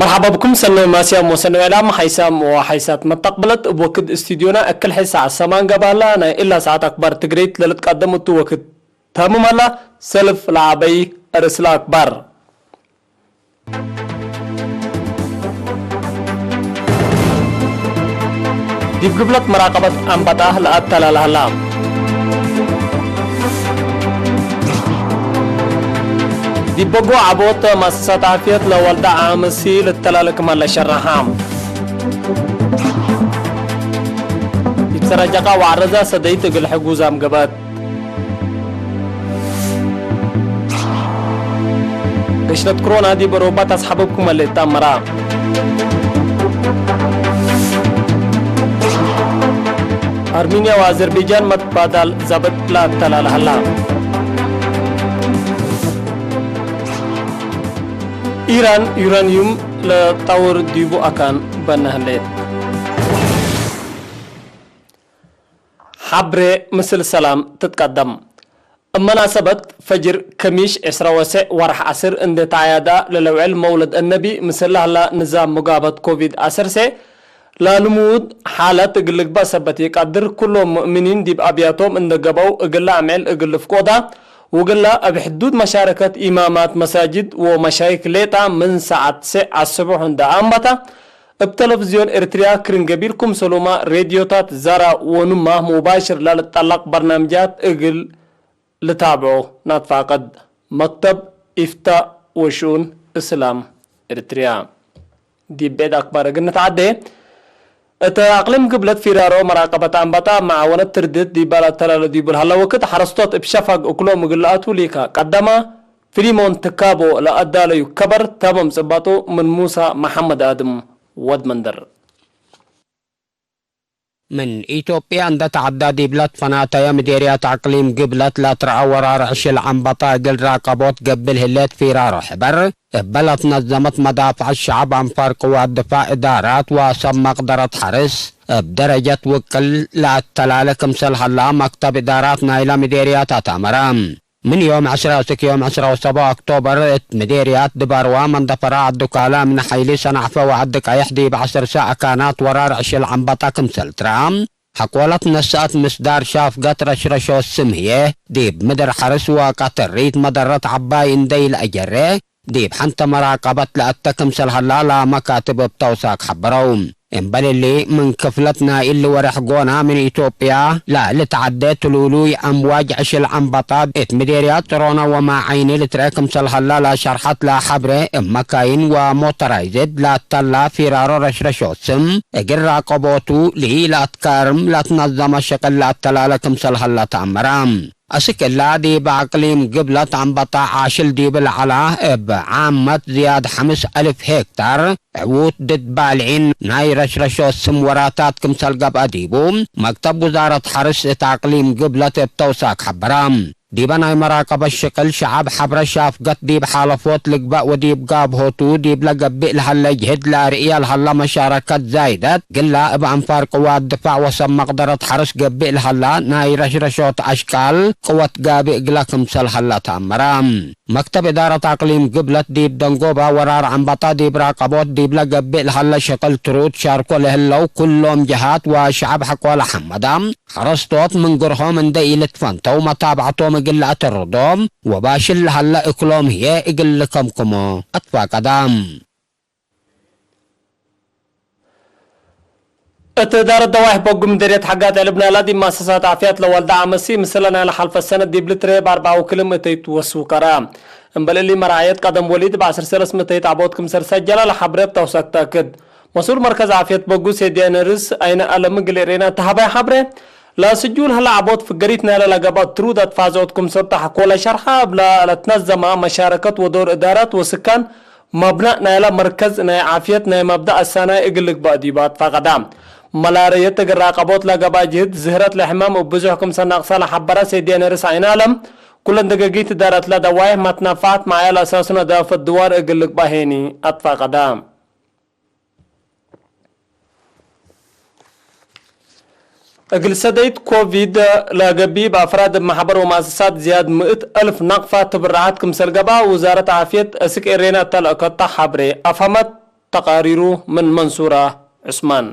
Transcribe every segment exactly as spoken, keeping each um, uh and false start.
መርሐባ ብኩም ሰኖ ማስያም ወሰኖ ዕላም ሓይሳም ወሓይሳት መተቅብለት። እብ ወክድ እስቱድዮና እክል ሐይ ሰዓት ሰማን ገብአላ። ናይ እላ ሰዓት አክባር ትግሬት ለልትቀደም እቱ ወክድ ተምም አላ። ሰልፍ ለዐበይ አርእስ ለአክባር። ዲብ ግብለት መራቀበት አንበጣ ለአተላለ ሀላ። ዲብ በጎ ዐቦት መአሰሳት ዓፍየት ለወልደ ዓምሲ ልተላለ ክም ሀለ ሸረሐ። ዲብ ሰረጀቃ ወዐረዛ ሰደይት እግል ሕጉዛም ገብአት። ገሽለት ክሮና ዲብ አውሮፓ ተስሐብብ ክመ ለኢተአመረ። አርሜንያ ወአዘርቤጃን መትባዳል ዛብጥ ለአተላለ ሀላ። ኢራን ዩራንዩም ለጠውር ዲቡ አካን በነ ህሌት። ሐብሬ ምስል ሰላም ትትቀደም። እብ መናሰበት ፈጅር ከሚሽ ዕስራ ወሰዕ ወርሕ ዐስር እንዴ ተዓያዳ ለለውዕል መውለድ አነቢ፣ ምስል ለህላ ንዛም ሙጋበት ኮቪድ ዐሰርተ ለልሙድ ሓለት እግል ልግበእ ሰበት ኢቀድር፣ ኩሎም ሙእምኒን ዲብ አብያቶም እንዴ ገብአው እግለ አምዕል እግል ልፍቆዳ፣ ወእግለ እብ ሕዱድ መሻረከት ኢማማት መሳጅድ ወመሻይክ ሌጣ ምን ሰዓት ሴዕ አስቡሕ እንዴ አንበታ፣ እብ ተለፍዝዮን ኤርትርያ ክርን ገቢር ክምሰሉመ ሬድዮታት ዛራ ወኑማ ሙባሽር ለልጠለቅ በርናምጃት እግል ልታብዖ ነትፋቀድ። መክተብ ኢፍታእ ወሽኡን እስላም ኤርትርያ። ዲብ ብዕድ አክባር እግል ንትዓዴ፣ እት አቅሊም ግብለት ፊራሮ መራቀበት አንበጣ መዓወነት ትርድት ዲበ ለአተላለ ዲቡ ለሀለ ወክድ፣ ሐረስቶት እብ ሸፋግ እክሎም እግል ለአትዉ ሊካ ቀደመ። ፊሊሞን ትካቦ ለአዳለዩ ከበር ተመም ጽባጡ ምን ሙሳ መሐመድ አድም ወድ መንደር። ምን ኢትዮጵያ እንደ ተዐዳ ዲብ ለትፈናተየ ምዴርያት አቅሊም ግብለት ለትረአ ወራር ዕሽል አንበጣ እግል ራቀቦት ገብእ ህሌት ፊራሮ ሕበር፣ እበ ለትነዘመት መዳፍዐት ሸዐብ አንፋር ቅዋት ድፋዕ እዳራት ወሰብ መቅደረት ሐርስ እብ ደረጀት ውቅል ለአተላለ ክምሰል ሀላ መክተብ እዳራት ናይለ ምዴርያት አትአመረ። ምን ዮም ዕስራ እስክ ዮም ዕስራ ወሰብዓ ኦክቶበር እት ምዴርያት ድባርዋ መንደፈራ ዐዱካላ ምን ሐይሊ ሰናዕፈ ወዐዲ ቀይሕ ዲብ ዐሰርሰ አካናት ወራር ዕሽል ዐንበጣ ክምሰል ትረአ፣ ሐቆለት ነስአት ምስዳር ሻፍገት ረሽረሾ ስም ህዬ፣ ዲብ ምድር ሐርስ ወቀተሪት መደረት ዐባይ እንዴ ኢለአጀሬ፣ ዲብ ሐንተ መራቀበት ለአተ ክምሰል ሀላ ለመካትብ እብ ተውሳክ ሐበረው። እምበል እሊ፣ ምን ክፍለት ናይ እሊ ወሬሕ ጎና ምን ኢትዮጵያ ለልትዐዴ ትሉሉይ አምዋጅ ዕሽል ዐንበጣ እት ምዴርያት ጭሮነ ወማዐይኒ ልትረኤ ክምሰል ሀላ ለሸርሐት ለሐብሬ፣ እብ መካይን ወሞተራይዝድ ለአተላ ፊራሮ ረሽረሾ ስም እግል ራቀቦቱ ለኢለአትካርም ለትነዘመ ሸቅል ለአተላለ ክምሰል ሀላ ተአመረ። አስክ እላ፣ ዲብ አቅሊም ግብለት አንበጣ ዓሽል ዲብ ለዐላ፣ እብ ዓመት ዝያድ ሐምስ አልፍ ሄክታር ዕዉት ድድ ባልዒን ናይ ረሽረሾ ስም ወራታት ክምሰል ገብአ ዲቡ፣ መክተብ ውዛረት ሐርስ እት አቅሊም ግብለት እብ ተውሳክ ሐበረ። ዲበ ናይ መራቀበት ሽቅል፣ ሸዐብ ሐብረ ሻፍገት ዲብ ሓለፎት ልግበእ ወዲብ ጋብሆቱ ዲብ ለገብእ ለሀለ ጅህድ ለአርእየ ለሀለ መሻረከት ዛይደት፣ ግላ እብ አንፋር ቅዋት ድፋዕ ወሰብ መቅደረት ሐርስ ገብእ ለሀላ ናይ ረሽረሾት አሽቃል ቅወት ጋብእ እግለ ክምሰል ሀላ ተአመረ። መክተብ እዳረት አቅሊም ግብለት ዲብ ደንጎባ ወራር ዐንበጣ ዲብ ራቀቦት ዲብለ ገብእ ለሀለ ሽቅል ትሩድ ሻርኮ ለህለው ኩሎም ጀሃት ወሸዐብ ሐቆ ለሐመዳ፣ ሐረስቶት ምን ግርሆም እንዴ ኢልትፈንተው መታብዐቶም እግል ለአተርዶም ወባሽል ለሀለ እክሎም ህዬ እግል ልከምክሞ አትፋቀዳ። እት እዳረት ደዋይሕ በጉ ምደርየት ሐጋት ዕልብ ናይላ ዲብ መአሰሳት ዓፍያት ለወልደ አመሲ፣ ምስለ ናይለ ሐልፈ ሰነት ዲብ ልትረኤ በአርበዕ ወክልም እተይት ወስው ከረ። እምበል እሊ መርዓየት ቀደም ወሊድ እብ ዐስር ሰለስ ምእተይት ዐቦት ክምሰል ሰጀለ ለሐብሬ እብ ተውሳክ ተአክድ። መስኡል መርከዝ ዓፍየት በጉ ሴድያይ ነርስ አይነ አለም እግል ኤሬና እተ ሀባይ ሐብሬ፣ ለስጁል ሀለ ዐቦት ፍገሪት ናይለ ለገብአት ትሩድ አትፋዘኦት ክምሰል ተሐኮ ለሸርሐ፣ እብለ ለትነዘመ መሻረከት ወዶር እዳረት ወስካን መብናእ ናይለ መርከዝ ናይ ዓፍየት ናይ መብዳእ አሳናይ እግል ልግበእ ዲቡ አትፋቀዳ። መላርየት እግል ራቀቦት ለገብአ ጅህድ ዝህረት ለሕማም እብ ብዙሕ ክምሰል ነቅሰ ለሐበረ ሴድያይ ነርስ አይነ አለም፣ ኩለን ደገጊት እዳረት ለደዋይሕ መትነፋዐት መዓያ ለአሳሱ ነዳፈት ድዋር እግል ልግበእ ሄኒ አትፋቀዳ። እግል ሰደይት ኮቪድ ለገብእ እብ አፍራድ እብ መሕበር ወመአሰሳት ዝያድ ምእት አልፍ ናቅፋ ትብረዓት ክምሰል ገብአ፣ ውዛረት ዓፍየት አስክ ኤሬና እተ ለአከቶ ሐብሬ አፍሀመት። ተቃሪሩ ምን መንሱራ ዑስማን።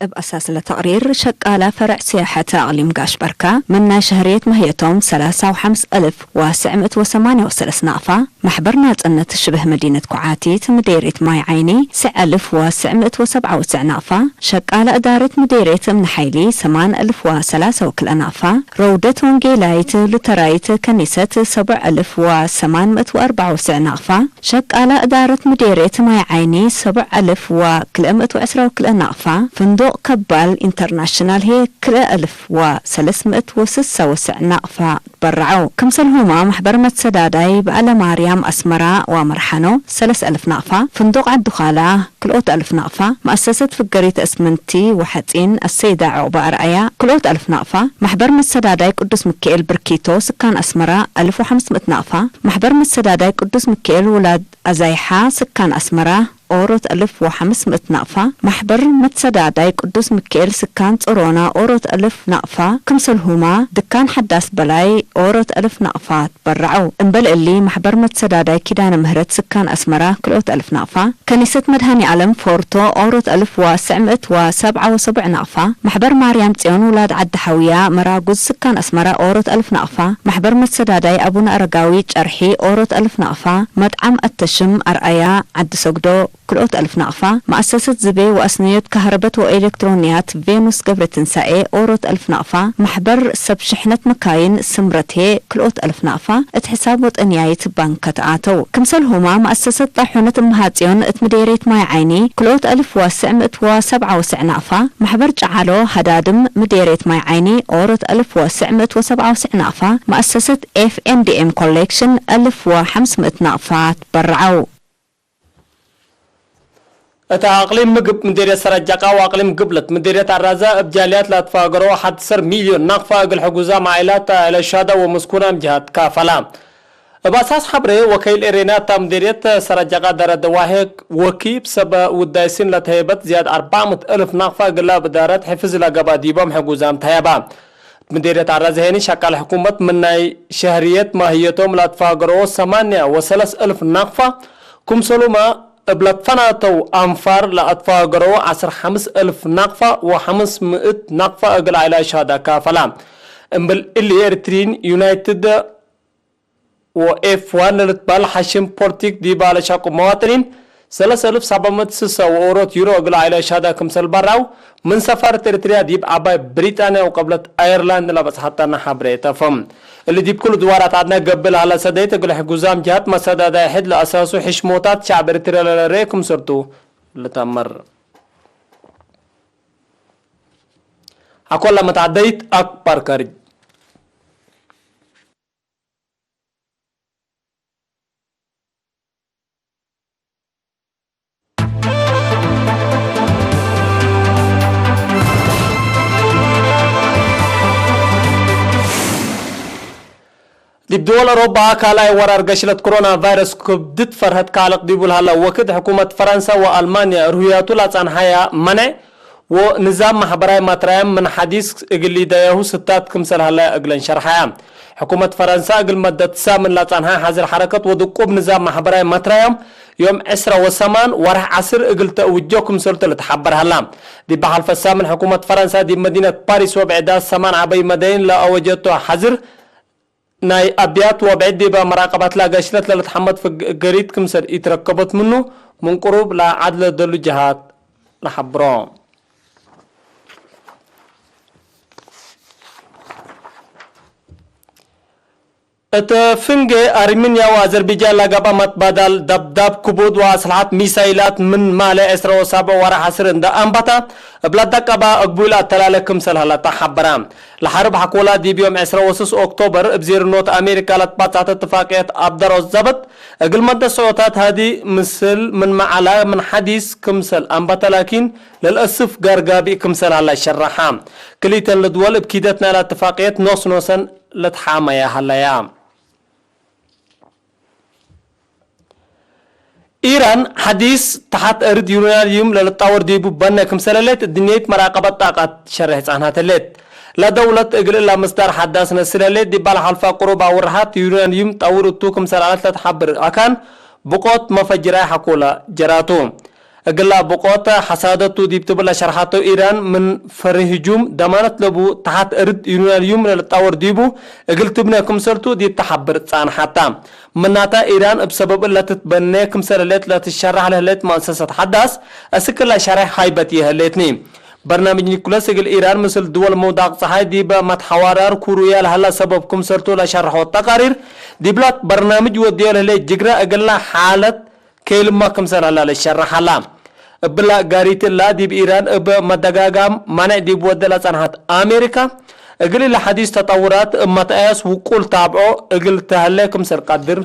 እብ አሳስ ለተቅሪር፣ ሸቃላ ፈረዕ ስያሐት አቅሊም ጋሽ በርካ ምን ናይ ሸህርየት መህየቶም ሰላሳ ወሐምስ አልፍ ወስዕ ምእት ወሰማንያ ወሰለስ ናቅፋ፣ መሕበር ናጽነት ሽብህ መዲነት ኮዓቲት ምዴርየት ማይ ዓይኒ ስዕ አልፍ ወስዕ ምእት ወሰብዓ ወስዕ ናቅፋ፣ ሸቃላ እዳረት ምዴርየት እምነ ሓይሊ ሰማን አልፍ ወሰላሳ ወክልኤ ናቅፋ፣ ረውደት ወንጌላይት ሉተራይት ከኒሰት ሰቡዕ አልፍ ወሰማን ምእት ወአርበዓ ወስዕ ናቅፋ፣ ሸቃላ እዳረት ምዴርየት ማይ ዓይኒ ሰቡዕ አልፍ ወክልኤ ምእት ወዕስራ ወክልኤ ናቅፋ፣ ፍንዱቅ ከባል ኢንተርናሽናል ህዬ ክልኤ አልፍ ወሰለስ ምእት ወስሳ ወስዕ ናቅፋ ትበረዐው። ክምሰልሁመ መሕበር መትሰዳዳይ በዐለ ማርያም አስመራ ወአመርሓኖ ሰለስ አልፍ ናቅፋ፣ ፍንዱቅ ዐዱ ካላ ክልኦት አልፍ ናቅፋ፣ መአሰሰት ፍገሪት እስምንቲ ወሐጺን አሰይዳ ዑቅበ አርአያ ክልኦት አልፍ ናቅፋ፣ መሕበር መትሰዳዳይ ቅዱስ ምክኤል ብርኪቶ ስካን አስመራ አልፍ ወሐምስ ምእት ናቅፋ፣ መሕበር መትሰዳዳይ ቅዱስ ምክኤል ውላድ አዛይሓ ስካን አስመራ ኦሮት አልፍ ወሐምስ ምእት ናቅፋ፣ መሕበር መትሰዳዳይ ቅዱስ ምክኤል ስካን ጾሮና ኦሮት አልፍ ናቅፋ፣ ክምሰልሁማ ድካን ሐዳስ በላይ ኦሮት አልፍ ናቅፋ ትበረዐው። እምበል እሊ፣ መሕበር መትሰዳዳይ ኪዳነ ምህረት ስካን አስመራ ክልኦት አልፍ ናቅፋ፣ ከኒሰት መድኃኔ ዓለም ፎርቶ ኦሮት አልፍ ወስዕ ምእት ወሰብዓ ወሰቡዕ ናቅፋ፣ መሕበር ማርያም ጽዮን ውላድ ዐዲ ሐውያ መራጉዝ ስካን አስመራ ኦሮት አልፍ ናቅፋ፣ መሕበር መትሰዳዳይ አቡነ አረጋዊ ጨርሒ ኦሮት አልፍ ናቅፋ፣ መጥዓም አተሽም አርአያ ዐዲ ሰግዶ ክልኦት አልፍ ናቅፋ፣ መአሰሰት ዝቤ ወአስንዮት ከህረበት ወኤሌክትሮንያት ቬኑስ ገብረትንሳኤ ኦሮት አልፍ ናቅፋ፣ መሕበር ሰብ ሽሕነት መካይን ስምረት ህዬ ክልኦት አልፍ ናቅፋ እት ሕሳብ ወጠንያይት ባንከ ተአተው። ክምሰልሁማ መአሰሰት ጣሑነት እምሃጽዮን እት ምዴርየት ማይ ዓይኒ ክልኦት አልፍ ወስዕ ምእት ወሰብዓ ወስዕ ናቅፋ፣ መሕበር ጨዓሎ ሀዳድም ምዴርየት ማይ ዓይኒ ኦሮት አልፍ ወስዕ ምእት ወሰብዓ ወስዕ ናቅፋ፣ መአሰሰት ኤፍ ኤን ዲ ኤም ኮሌክሽን አልፍ ወሐምስ ምእት ናቅፋ ትበረዐው። እት አቅሊም ምግብ ምዴርየት ሰረጀቃ ወአቅሊም ግብለት ምዴርየት አራዘ እብ ጃልያት ለአትፋገሮ ሐድ ሰር ሚልዮን ናቅፋ እግል ሕጉዛም ዓኢላት ለሻዳ ወምስኩናም ጅሃት ካፈላ። እብ አሳስ ሐብሬ ወከይል ኤሬና እታ ምዴርየት ሰረጀቃ ደረደ ዋሄ ወኪብ ሰብ ውዳይሲን ለተሄበት ዝያድ አርበዕ ምእት እልፍ ናቅፋ እግል እብ እዳረት ሕፍዝ ለገብአ ዲቦም ሕጉዛም ተሀየባ። ምዴርየት አራዘ ህኒ ሸቃል ሕኩመት ምን ናይ ሸህርየት ማህየቶም ለአትፋገሮ ሰማንያ ወሰለስ እልፍ ናቅፋ፣ ክምሰሉመ እብ ለትፈናተው አንፋር ለአትፋገሮ ዐስር ሐምስ እልፍ ናቅፋ ወሐምስ ምእት ናቅፋ እግል ዓኢላ ሻዳ ካፈላ። እምብል እሊ ኤሪትሪን ዩናይትድ ወኤፍ ዋን ለልትበህል ሐሽም ፖርቲክ ዲብ ለሻቁ መዋጥኒን ሰለስ እልፍ ሰብዕ ምእት ስሳ ወኦሮት ዩሮ እግል ዓኢላ ሻዳ ክምሰል በራው ምን ሰፋረት ኤሪትርያ ዲብ ዐባይ ብሪጣንያ ወቀብለት አየርላንድ ለበጽሐተነ ሐብሬ ተፍም። እሊ ዲብ ክሉ ድዋራት ዐድነ ገብእ ለሀለ ሰደይት እግል ሕጉዛም ጀሀት መሰዳዳይ ሕድ ለአሳሱ ሕሽሞታት ሸዕብ ኤሪትርያ ለለርኤ ክምሰልቱ ልተምር። ሐቆለ መትዐደይት አክባር ከርጅ። ዲብ ድወል አውሮፓ ካልኣይ ወራር ገሽለት ኮሮና ቫይረስ ክብድት ፈርሀት ካልቅ ዲቡ ለሀለ ወክድ፣ ሕኩመት ፈረንሳ ወአልማንያ ርሁያቱ ለአጸንሐያ መንዕ ወንዛም ማሕበራይ መትረያም ምን ሐዲስ እግል ሊደያሁ ስታት ክምሰል ሀለ እግለን ሸርሐያ። ሕኩመት ፈረንሳ እግል መደት ሳምን ለጸንሐ ሐዝር ሐረከት ወድቁብ ንዛም ማሕበራይ መትረያም ዮም ዕስራ ወሰማን ወርሕ ዐስር እግል ተእውጆ ክምሰልቱ ልትሐበር ሀላ። ዲብ ሐልፈ ሳምን ሕኩመት ፈረንሳ ዲብ መዲነት ፓሪስ ወብዕዳ ሰማን ዐበይ መዳይን ለአወጀቶ ሐዝር ናይ አብያት ወብዕድ ዲበ መራቀበት ለገሽለት ለልትሐመድ ፍገሪት ክምሰል ኢትረከበት ምኑ ምን ቅሩብ ለአዓድ ለደሉ ጀሃት ለሐብሮ። እት ፍንጌ አርሚንያ ወአዘርቢጃን ለገብአ መትባዳል ደብዳብ ክቡድ ወአስልሐት ሚሳይላት ምን ማሌ ዕስራ ወሳብዕ ወርሕ ዐስር እንደ አንበተ፣ እብ ለደቀበ እግቡይ ለአተላለ ክምሰል ሀለ ተሐበረ። ለሐርብ ሐኮላ ዲብ ዮም ዕስራ ወስስ ኦክቶበር እብ ዜርኖት አሜሪካ ለትባጽሐት እትፋቅየት አብደሮ ዘብጥ፣ እግል መደት ሰዑታት ሀዲ ምስል ምንመ ዐለ ምን ሐዲስ ክምሰል አንበተ ላኪን፣ ለልአስፍ ጋር ጋቢእ ክምሰል ሀለ ሸረሐ። ክልኢተን ለድወል እብ ኪደት ናይላ እትፋቅየት ኖስ ኖሰን ለትሓመያ ሀለያ። ኢራን ሐዲስ ተሐት እርድ ዩራንዩም ለልጣወር ዲቡ በነ ክምሰለሌት እድንየት መራቀበት ጣቃት ሸርሕ ጻንሐት ህሌት። ለደውለት እግል እላ ምስዳር ሐዳስ ነስል ህሌት ዲባል ሐልፋ ቅሩብ አውርሐት ዩራንዩም ጠውር እቱ ክምሰል ዐለት ለትሐብር አካን ብቆት መፈጅራይ ሐቆለ ጀራቱ። እግላ ብቆት ሐሳደቱ ዲብ ትብል ለሸርሐተው ኢራን ምን ፈሪ ህጁም ደማነት ለቡ ተሐት እርድ ዩራንዩም ለልትጣወር ዲቡ እግል ትብኔ ክምሰልቱ ዲብ ተሐብር ጻንሐታ። ምናተ ኢራን እብ ሰበብ እለ ትትበኔ ክምሰል ህሌት ለትሸራሕ ለህሌት መአሰሰት ሐዳስ እስክላ ሸሬሕ ሃይበት ይህሌትኒ። በርናምጅ ኒኩለስ እግል ኢራን ምስል ድወል መውዳቅ ጸሓይ ዲብ መትሐዋራር ኩሩያ ለሀላ ሰበብ ክምሰልቱ ለሸርሖት ተቃሪር፣ ዲብላ በርናምጅ ወድዮ ለህሌት ጅግረ እግላ ሓለት ከይልማ ክምሰል ሀላ ለሸርሕ ሀላ። እብላ ጋሪት እላ ዲብ ኢራን እብ መደጋጋም ማንዕ ዲብ ወደ ለጸንሐት አሜሪካ፣ እግል እለ ሐዲስ ተጠውራት እብ መትአያስ ውቁል ታብዖ እግል ተሀሌ ክምሰል ቀድር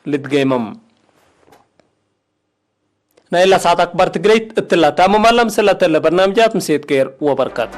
ልትገይመም። ናይላ ሰዓት አክባር ትግረይት እትላ ታምም አላ። ምስል ለተለ በርናምጃት ምሴት ኬር ወበርከት።